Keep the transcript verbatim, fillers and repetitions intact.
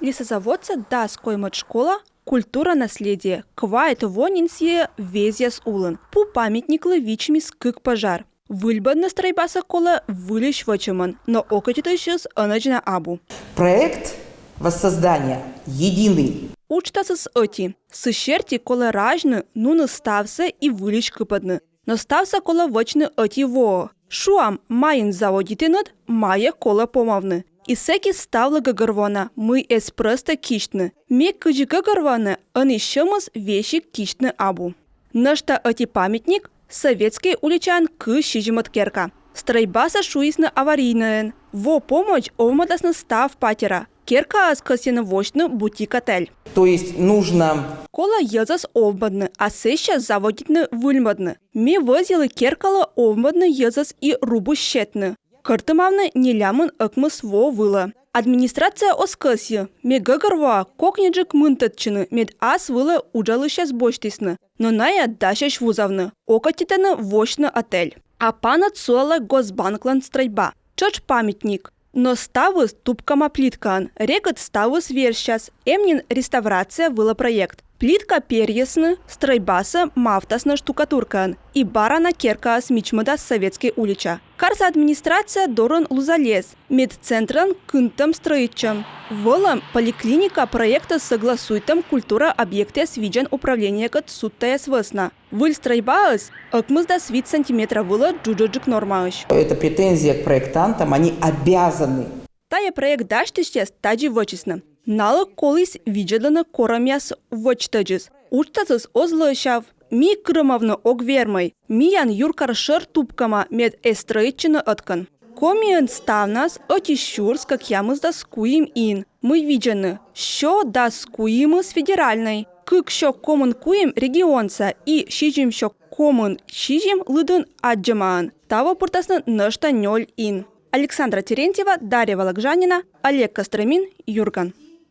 Лесозаводса дас коймӧд школа — культура наследие. Квайт во нин сійӧ везъяс улын. Пу памятниклы вичмис кык пӧжар. Выльбӧдны стрӧйбасӧ колӧ выльысь вӧчӧмӧн, но окотитысьыс ӧнӧдз на абу. Проект воссоздания единый. Уджтасыс ӧти. Сы серти колӧ разьны, нуны ставсӧ и выльысь кыпӧдны. Но ставсӧ колӧ вӧчны ӧти воӧ. Шуам, майын заводитінныд, майӧ колӧ помавны. И сэки ставлы гӧгӧрвоана, мый эз прӧста кисьтны. Ме кыдзи гӧгӧрвоана, ӧні сьӧмыс весиг кисьтны абу. Нӧшта ӧти памятник — Советскӧй уличаын кызь сизимӧд керка. Стрӧйбасӧ шуисны аварийнӧйӧн. Во помӧдз овмӧдасны став патера. Керкаӧс кӧсйӧны восьтны бутик-отель. То есть нужно... Колӧ йӧзӧс овмӧдны, а сэсся заводитны выльмӧдны. Ме вӧзйылі керкалы овмӧдны йӧзӧс и рубысь сетны. Кӧртымавны нелямын ӧкмыс во вылӧ. Администрация оз кӧсйы. Ме гӧгӧрвоа, кокньыджык мынтӧдчыны, мед ас вылӧ уджалысьяс босьтісны. Но найӧ дасьӧсь вузавны, окотитӧны восьтны отель. А паныд сулалӧ Госбанклӧн стрӧйба. Тшӧтш памятник. Но ставыс тупкӧма плиткаӧн, регыд ставыс верстьӧяс, эм нин реставрация вылӧ проект. Плитка перйисны, стрӧйбасӧ мавтасны штукатуркаӧн, и бара на керкаыс мичмӧдас Советскӧй улича. Карса администрация дорын лузаліс медцентрӧн кынтӧм стрӧитчӧм. Вӧлӧм поликлиника проектӧс согласуйтӧм культура объектъяс видзан управлениекӧд судтаяс вӧсна. Выль стрӧйбаыс ӧкмысдас вит сантиметра вылӧ джуджӧдджык нормаысь. Это претензия к проектантам, они обязаны. Тайӧ проект дасьтысьяс тадзи вӧчисны. Налы коліс видзӧдлыны корӧмъяс водзтӧдзыс. Уджтасыс оз лӧсяв. Ми кырымавны ог вермӧй. Миян юркар шӧр тупкӧма, мед эз стрӧитчыны ӧткӧн. Комиын ставнас ӧти сюрс кӧкъямысдас куим ин. Мый видзӧны, сё дас куимыс федеральнӧй, кык сё комын куим регионса и сизим сё комын сизим лыдын аддзӧмаӧн. Таво пыртасны нӧшта нёль ин. Александра Терентьева, Дарья Вологжанина, Олег Костромин, «Юрган».